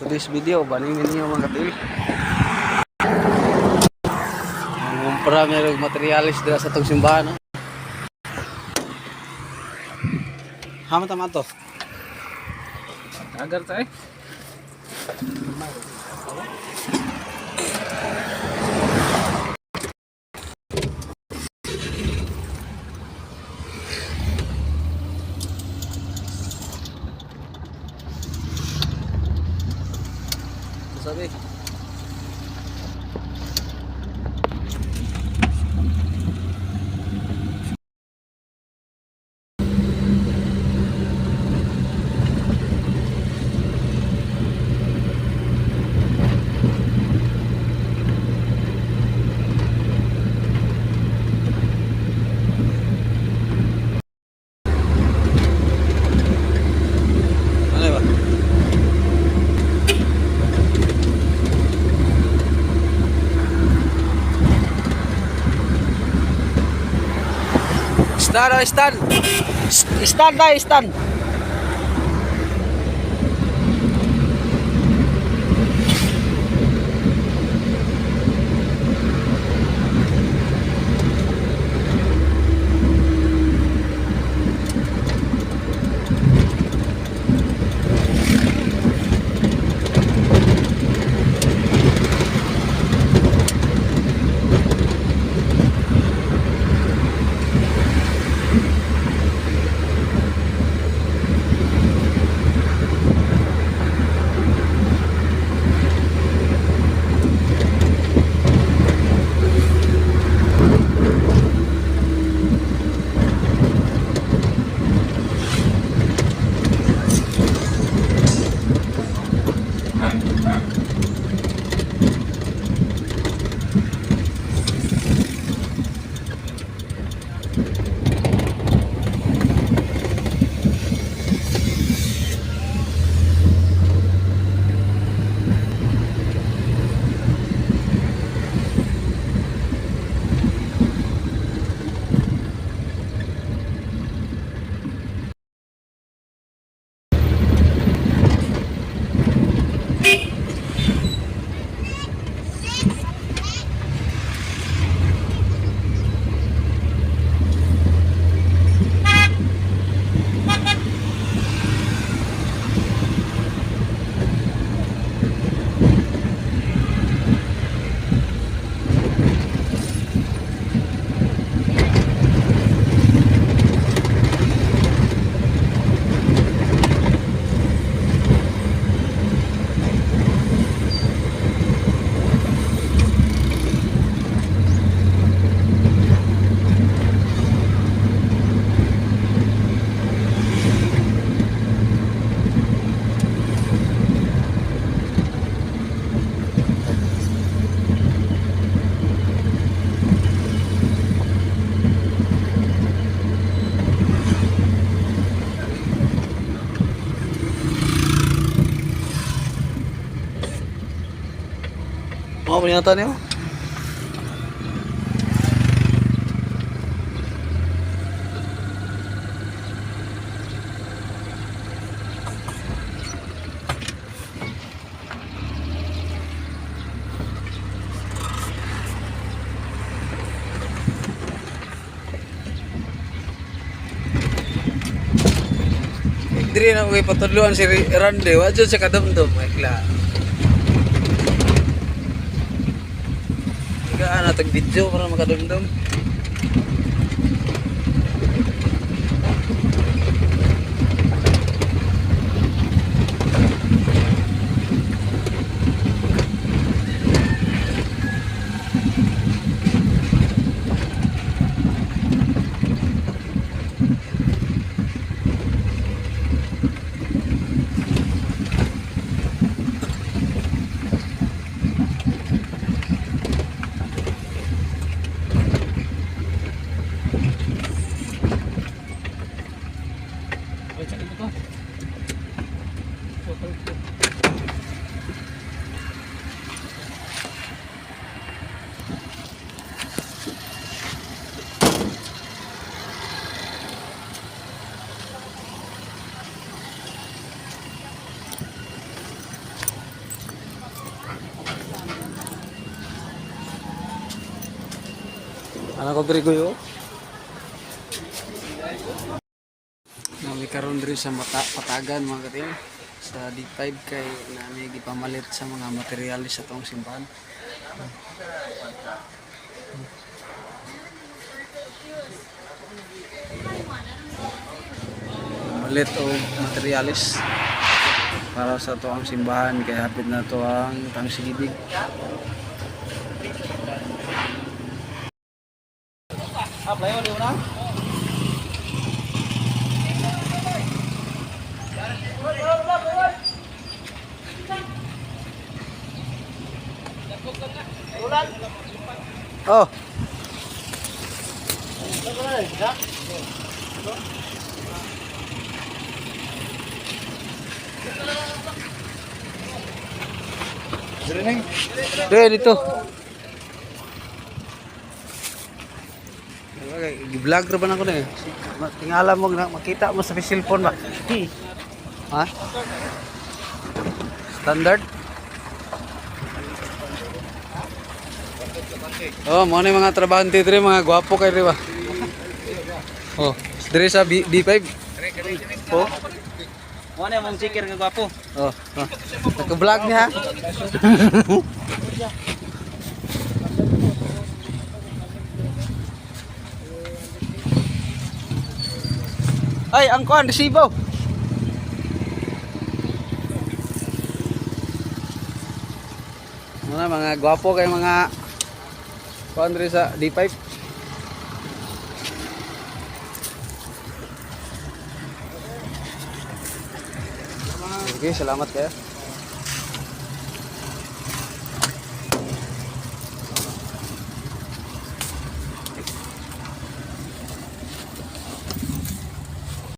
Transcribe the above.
Today's video, banin ninyo mga katil. Ngumpra merong materialis dira sa tong simbahan. No? Hama tama to. Agar tayo. Sabi. Ano ba? Stand, oh, stand. Stand na, stand. Mga paningatan niyo. Diri na ko patudloan si Randy, wa jud siya kadumdum, ay kla. Higaan na tag video para makadumdum. Ano ko Grigoy oh? Nami karon diri sa mata, patagan, mga katim, sa D5 kay nami gipamalit sa mga materyales sa tong simbahan. Malit og materyales para sa to ang simbahan kay hapit na to ang Thanksgiving. Ah, playo di na. Oh. Dire dito. Gi-vlog ra ba na ko na eh. Tingala mo na makita mo sa cellphone ba? Ha? Standard? Oh, mo na yung mga trabahante dire, mga gwapo kay di ba? Oh, dire sa D5. Oh. Mo na mong chicker nga gwapo. Oh. Naka-vlog niya. Ay, ang kuan, resibo. Muna mga gwapo kay mga kuan diri sa D5. Okay, salamat kayo.